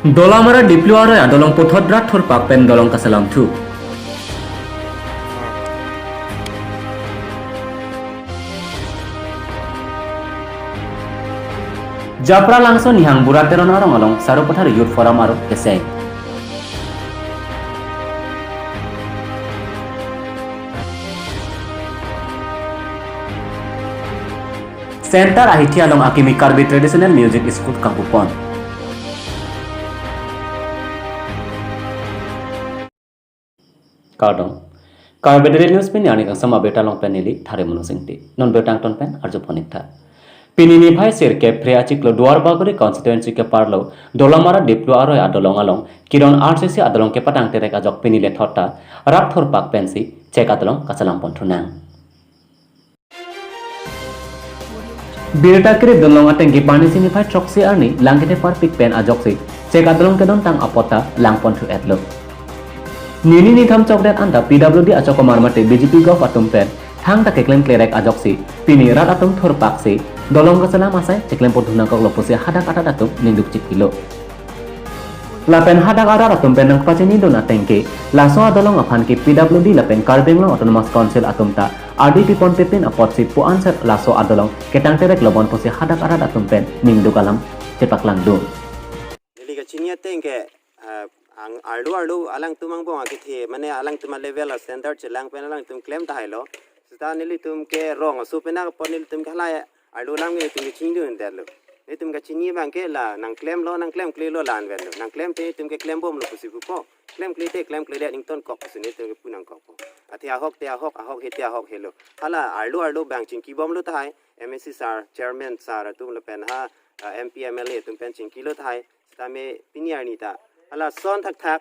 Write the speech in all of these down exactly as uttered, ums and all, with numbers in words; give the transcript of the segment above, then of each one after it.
Dolamara Diplu aroi adolong puthot rat thurpak pen dolong kachelamthu. Japralangso Nihang Bura Teron arong along Sarupathar Youth Forum aro keseng. Center ahithi along akimi Karbi Traditional Music School kangpupon. Kardom. Karbi Daily News pini arni kangsam abirta along pen neli Thare Munu Singti. Non birta angton pen arju phonik tha. Pini niphai sirkep Phre achiklo Duar Bagori constituency keparlo Dolamara Diplu aroi adolong along Kiron R C C adolong kepatang terek ajok pini lethot ta rat thurpak pensi chek adolong kachelamponthu nang. Birta krip dunlong ateng ke pani sini phai throksi arni lang kete parpik pen ajoksi chek adolong kedontang apot ta langponthu etlo. Nini nithom chokdet anta P W D achokomar mate B J P gov atum pen thangta keklem klerek ajoksi pini rat atum thurpaksi dolong kachelam asai cheklemponthu nangkoklo pusi hadak arat atum ningduk chipilo. Lapen hadak arat atum pen nangpachinidun ateng ke laso adolong aphan ke P W D lapen Karbi Anglong Autonomous Council atum ta ardi pipon pipin apotsi pu-anset laso adolong ketang terek lobon pusi hadak arat atum pen ningduk alam chepaklangdun. Neli kachini ateng ke, ah, ang arlo arlo alangtum angbong akethe, mane alangtum a-level a-standard chelang pen alangtum klem tahailo. Seta nelitum ke rong aso pen apot nelitum ke halai arlo alam ke nelitum kachinidun detlo. Nelitum kachini abang ke la nangklemlo, nangklemklelo la-an vetlo. Nangklem te nelitum ke klembomlo pusi pupo. Klemkle te klemkledet ingtonkok pusi nelitum ke pu nangkokpo. Athe ahok te ahok, ahok he te ahok helo. Hala arlo arlo abang chingkibomlo tahai, M A C sir, chairman sir atum lapen ha, ah, M P, M L A atum pen chingkilo tahai. Sitame pini arni ta hala son thakthak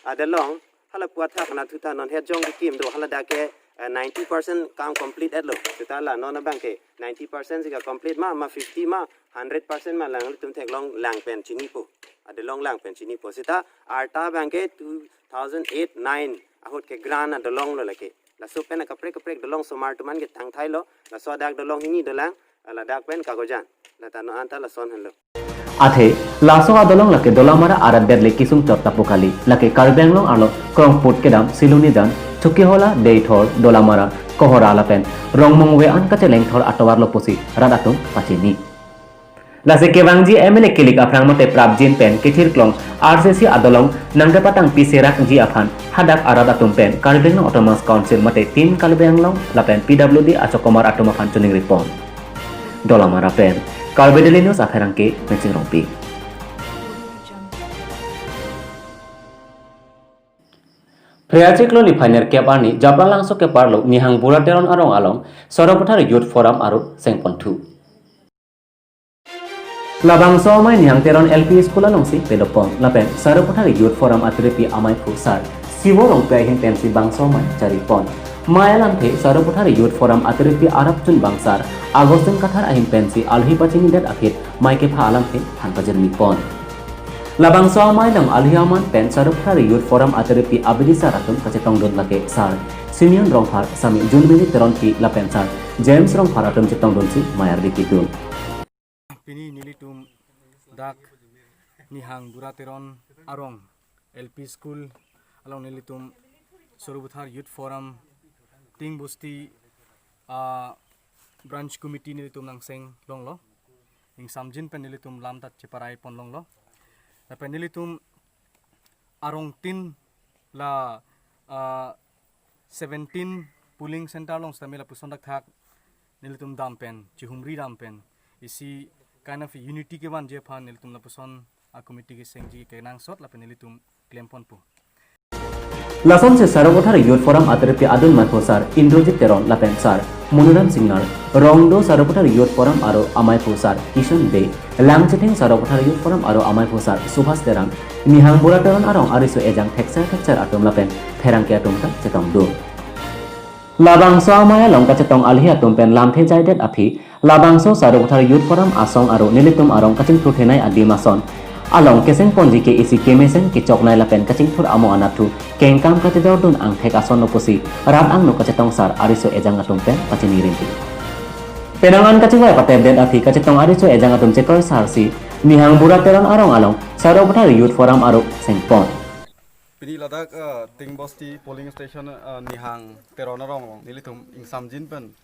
adolong, hala pu athak anatthu ta non het jong kekim do, hala dak ke, eh, ninety percent kam complete etlo. Seta la non abang ke ninety percent si ka-complete ma, ma fifty ma, hundred percent ma, alanglitum theklong lang pen chinipo. Adolong lang pen chinipo. Seta arta abang ke two thousand eight nine ahut ke grant adolonglo lake. Laso pen akaprek kaprek dolong osomar atum an ke tangthailo. Laso adak dolong hini dolang, ladak pen Kagojan. Lata non anta lason henlo. Athe, laso adolong lake Dolamara arat det le kesung chot ta pu kali. Lake Karbi Anglong arlo Krongput kedam, Silonijan, Chokihola, Deithor, Dolamara, Kohora lapen Rongmongve an kachelengthor atovarlo pusi rat atum pachini. Lasi kevangji M L A kilik aphrang mate prapjin pen kethirklong R C C adolong nangkepatang piserakji aphan hadak arat atum pen Karbi Anglong Autonomous Council mate Team Karbi Anglong lapen P W D achokomar atum aphan choningri pon. Dolamara pen Karbi Daily News apherangke Meching Rongpi. Phre achiklo niphai nerkep arni Japralangso keparlo Nihang Bura Teron arong along Sarupathar Youth Forum aro sengponthu. Labangso amei Nihang Teron L P School alongsi pelopon lapen Sarupathar Youth Forum atiripi amaiphu sar Sivo Rongpi ahin pensi bangso amei charipon. Mei alamthe Sarupathar Youth Forum atiripi arapchun bangsar Augustine Kathar ahin pensi alohi pachinidet aphi mei kepha alamthe than pajirmipon. Labangso amei along alohi aman pen Sarupathar Youth Forum atiripi abidi sar atum kachetongdun lake sar Simeon Rongphar, Sami Junmili Teronpi lapen sar James Rongphar atum chetongdunsi mei ardi pidun. Pini nelitum dak Nihang Bura Teron arong L P School along nelitum Sarupathar Youth Forum Tingbusti, ah, Branch Committee nelitum nangseng longlo. Ingsamjin pen nelitum lam ta cheparai pon longlo. Lapen nelitum arong tin la, ah, seventeen polling center along sitame lapuson thakthak nelitum dam pen, chihumri dam pen, isi kind of unity kevanji aphan nelitum lapuson a-committee kesengji kenangsot lapen nelitum klemponpo. Lasonsi Sarupathar Youth Forum atiripi adun maiphu sar Indrajit Teron lapen sar Monuram Singnar, Rongdo Sarupathar Youth Forum aro amaiphu sar Kishon Bey, Langchithing Sarupathar Youth Forum aro amaiphu sar Subhas Terang, Nihang Bura Teron arong ariso ejang thekser thekser atum lapen pherangke atum ta chetongdun. Labangso amei along kachetong alohi atum pen lamthe jaidet aphi, labangso Sarupathar Youth Forum asong aro nelitum arong kachingthur thenei adim ason along kesengponji ke isi kemesen kechoknei lapen kachingthur amo anatthu kengkam kachejordun angthek asonlo pusi rat angno kachetong sar ariso ejang atum pen pachini rinti. Penang an kachingvai patepdet aphi kachetong ariso ejang atum chekroi sarsi Nihang Bura Teron arong along Sarupathar Youth Forum arup sengpon. Pini ladak, eh, Tingbosti polling station, eh, Nihang Teron arong along nelitum ingsamjin pen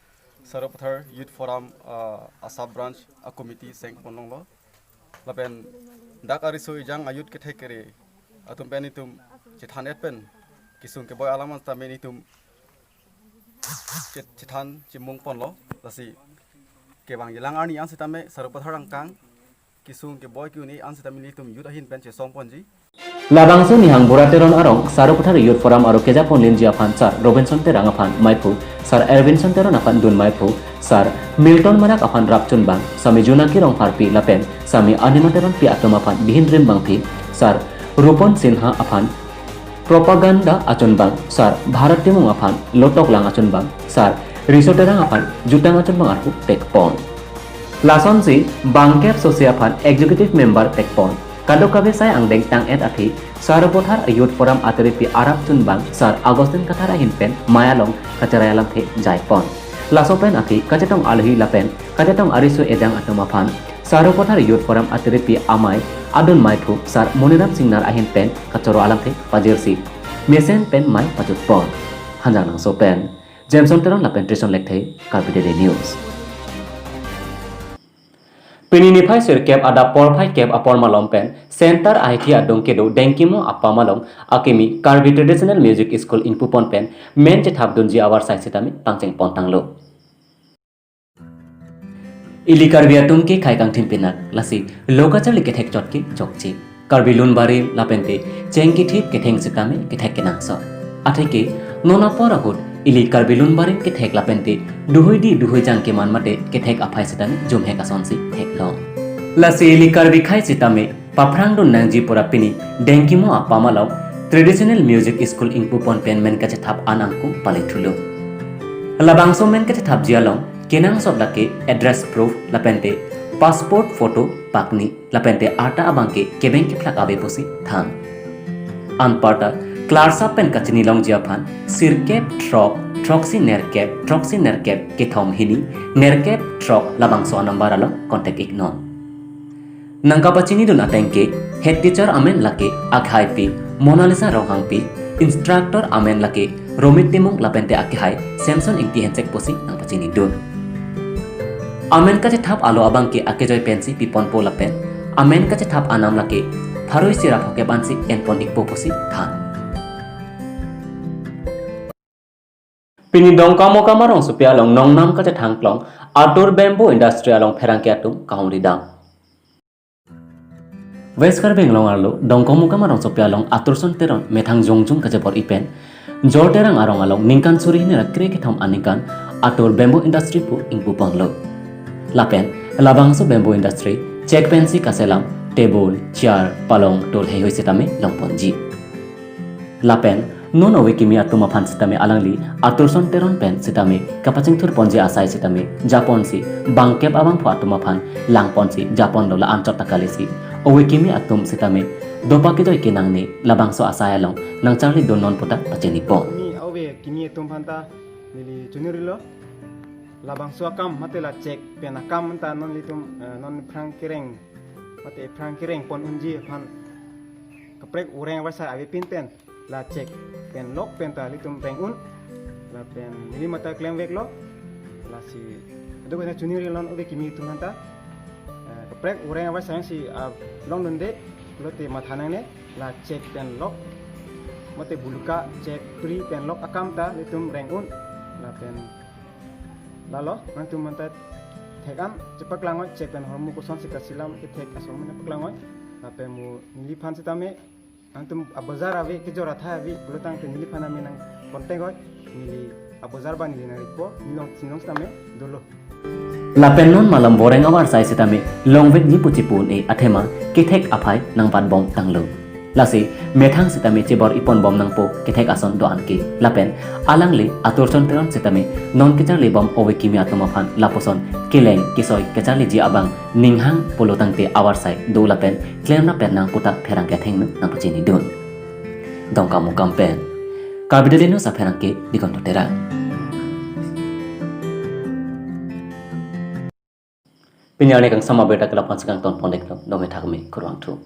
Sarupathar Youth Forum, eh, a sub branch a committee sengpon longlo. Lapen dak ariso ejang a youth kethek kere atum pen itum chethan-et pen kesung keboi alam an sitame itum chet-, chethan chimung ponlo. Lasi kevang jelang arni an sitame Sarupathar angkang kesung keboi ke-un-e an sitame itum youth ahin pen chesong ponji. Labangso Nihang Bura Teron arong Sarupathar Youth Forum arup kejapon linji aphan Sar Robinson Terang aphan maiphu, Sar Erwinson Teron aphan dun maiphu, Sar Milton Marak aphan rapchunbang, Sami Junaki Rongpharpi lapen Sami Anima Teronpi atum aphan bihin rimbangpi, Sar Rupon Sinha aphan propaganda achunbang, Sar Bharat Timung aphan lotoklang achunbang, Sar Riso Terang aphan jutang achunbang arhu pekpon. Lasonsi bangkep sosi aphan executive member pekpon. Kadokave sai angdeng tang-et aphi Sarupathar Youth Forum aterepi arapchunbang Sar Augustine Kathar ahin pen mei along kacherai alamthe jaipon. Laso pen aphi kachetong alohi lapen kachetong ariso ejang atum aphan Sarupathar Youth Forum aterepi amei adun maiphu Sar Moniram Singnar ahin pen kachoro alamthe pajirsi mesen pen mei pajutpon. Hanjangnangso pen Jameson Teron lapen Trison Lekthe, Karbi Daily News. Pini niphai sirkep adap porphai kep apor malom pen Center Ahithi adung kedo Dengkimo Apam along akimi Karbi Traditional Music School ingpupon pen men chethapdunji avarsai sitame pangchengpon tanglo. Ili Karbi atum ke khei kangthim pinak, lasi lo kacharli kethek chot ke chokche. Karbi lun barim lapente cheng kethip ketheng sitame kethek kenangsot. Atheke non apor ahut ili Karbi lun barim kethek lapente duhui di duhui jang keman mate kethek aphai sitame jumhek asonsi theklong. Lasi ili Karbi khei sitame paphrangdun nangji pura pini Dengkimo Apam along Traditional Music School ingpupon pen men kachethap an angkung pale thulo. Labangso men kachethapji along kenangsot lake address proof lapente passport photo pakni lapente arta abangke kebeng kephlak ave pusi than. Anparta klarsap pen kachini longji aphan sirkep throk throksi nerkep throksi nerkep kethom hini nerkep throk labangso anumber along contact iknon. Nangkapachinidun ateng ke head teacher amen lake akhaipi Monalisa Ronghangpi, instructor amen lake Romit Timung lapente akhai Samson Ingti Hensek pusi nangpachinidun. Amen kachethap alo abangke akejoi pensi piponpo lapen amen kachethap anam lake pharo isi ra phokep ansi enpon ikpo pusi than. Pini Dongkamukam arongsopi along nongnam kachethangklong Atur Bamboo Industry along pherangke atum kahumridam. West Karbi Anglong arlo Dongkamukam arongsopi along Atur Son Teron methang jongjung kachebor-i pen Jor Terang arong along ningkan suri hini ra kre kethom aningkan Atur Bamboo Industry pu ingpuponlo. Lapen labangso Bamboo Industry chek pensi kaselam table, chair, palong, tol heihui sitame longponji. Lapen non ove kimi atum aphan sitame alangli Atur Son Teron pen sitame kapachingthurponji asai sitame japonsi bangkep abangphu atum aphan langponsi japonlo, la-an chot ta kalisi ove kimi atum sitame dopa kejoi kenangne labangso asai along nangcharlidun non puta pachinipon. Kimi ove kimi atum aphanta neli chunirilo. Labangso akam mate la chek pen akam ta non ilitum, eh, non aphrang kereng mate aphrang kereng pon unji aphan kaprek ureng avarsai avepin pen la chek pen lok pen ta ilitum reng un. Lapen neli mate klemveklo. Lasi aduk na chunirilo non ove kimi atum aphanta, eh, kaprek ureng avarsai si, ah, longdunde lote matha nangne la chek pen lok mate buluka chek pri pen lok akam ta ilitum reng un. Lapen lalo nangtum aphanta thek an chepaklang oi, chek pen hormu kosonsi kaselam kethek ason mena paklang oi. Lapen mo neliphan sitame nangtum abazar ave, kejor athai ave pulotangte neliphan ame nang contact oi. Neli abazar ba neli nangripo, nelong chinong sitame dolo. Lapen non malom boreng avarsai sitame longvekji pu chipu un-e athema kethek aphai nangbatbom tanglo. Lasi methang sitame chebor-ipon bom nangpo kethek ason do-an ke. Lapen alangli Atur Son Teron sitame non kecharlibom ove kimi atum aphan lapuson keleng kesoi kecharliji abang ninghang pulotangte avarsai do lapen klemrap pen nang puta pherangke athengno nangpachinidun. Dongkamukam pen Karbi Daily News apherangke Digonto Terang. Pini arni kangsam abirta ke lapu-an si kangton pon-iklo, dome thakme, kurvangthu.